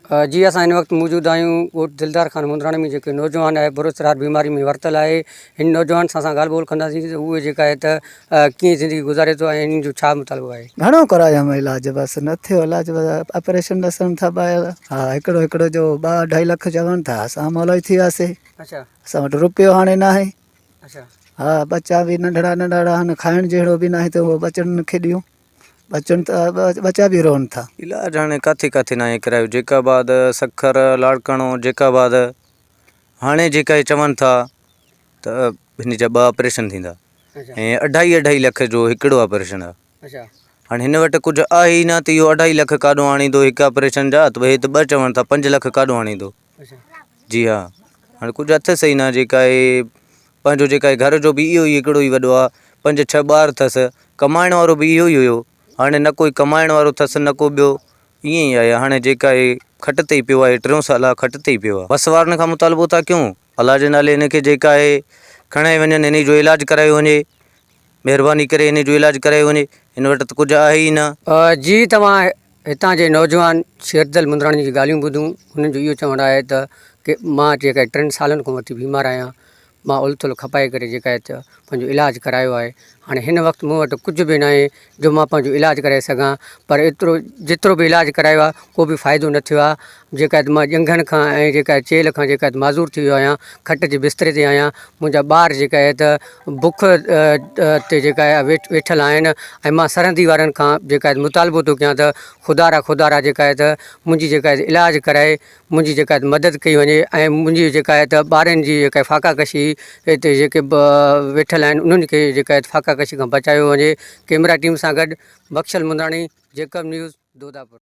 جي اسان هن وقت موجود آهيون ڳوٺ دلدار خان مندراڻي ۾ جيڪي نوجوان آهي پراسرار بيماري ۾ ورتل آهي هن نوجوان سان اسان ڳالهه ٻولهه ڪنداسين ته اهو جيڪا آهي ته ڪيئن زندگي گذاري ٿو ۽ هن جو ڇا مطالبو آهي. گهڻو ڪرايم علاج بس نه ٿيو علاج بس آپريشن ڏسن ٿا ٻاهر ها هڪڙو هڪڙو جو ٻه اڍائي لک چون ٿا اسان مولائي ٿي وياسي اسان وٽ روپيو هاڻي ناهي ها ٻچا به ننڍڙا ننڍڙا آهن کائڻ جهڙو به ناهي ته اهو ٻچڙن کي ڏيون. ٻچن ته ٻچا به روئن ٿا. علاج هاڻي ڪاٿي ڪاٿي ناهي ڪرايو جيڪب آباد سکر لاڙڪاڻو جيڪب آباد هاڻي جيڪا هي چون ٿا ته هن جا ٻه آپريشن ٿيندا ۽ اڍائي اڍائي لک جو هڪڙو آپريشن آهي هاڻي هن وٽ ڪجهه آهي ئي نه ته اهو اڍائي لک ڪاڏو آڻيندو هڪ آپريشن جا ته هي ته ٻه چون ٿا پنج لک ڪاڏو آڻيندو جي ها هاڻي ڪجهه اٿس ئي نه جيڪا هي پنهنجو جيڪا هي گهر جو به اهو ئي هڪڙو ئي وڏو آهي پنج ڇهه ٻار اٿس ڪمائڻ وارو به اهو ئي هيو هاڻي نه ڪوئي ڪمائڻ وارو اٿس نه ڪو ٻيو ائين ئي آهي هاڻي جيڪا هي کٽ تي ئي پيو آهي ٽيون سال آهي کٽ تي ئي پيو آهي بس وارن کان مطالبو ٿا ڪيون الله جي نالي هن کي جيڪا آهي کڻائي وڃن هن جو علاج ڪرايو وڃي مهرباني ڪري هن جو علاج ڪرايو وڃي هن وٽ ته ڪجهه آهي ئي نه. جي توهان هتان جي نوجوان شيردل مندراڻي جون ڳالهيون ٻڌون هنن جو اهو چوڻ آهي ته ڪي مان جيڪا ٽن سالن کان وٺي بيمار آهيان مان الٿ ٿلهو کپائي ڪري جيڪا هت پنهنجو علاج ڪرايو آهي هاڻي هن وقت مون وٽ ڪجهه به ناهي جو مان پنهنجو علاج ڪرائي سگهان پر ايترو جيترو به علاج ڪرايو آهي ڪو به فائدو نه ٿيو آهي جيڪا هت مان ڄنگهن کان ۽ جيڪا چيلهه کان جيڪا معذور ٿي ويو آهيان کٽ جي بستري تي آهيان منهنجا ٻار جيڪا هت بک تي جيڪا آهي ويٺل آهن ۽ مان سرندي وارن کان جيڪا آهي مطالبو ٿو ڪيان ته خدا را خدا را جيڪا آهي ته منهنجي جيڪا آهي علاج ڪرائي منهنجي جيڪا آهي مدد ڪئي وڃي ۽ منهنجي جيڪا آهي ته ٻارن جي جيڪا فاقا ڪشي هتي جيڪي به ويٺل آهن انهن کي جيڪا آهي فاقا ڪشي کان بچايو وڃي ڪيمرا ٽيم سان گڏ بخشل منداڻي جيڪب نيوز دوداپور.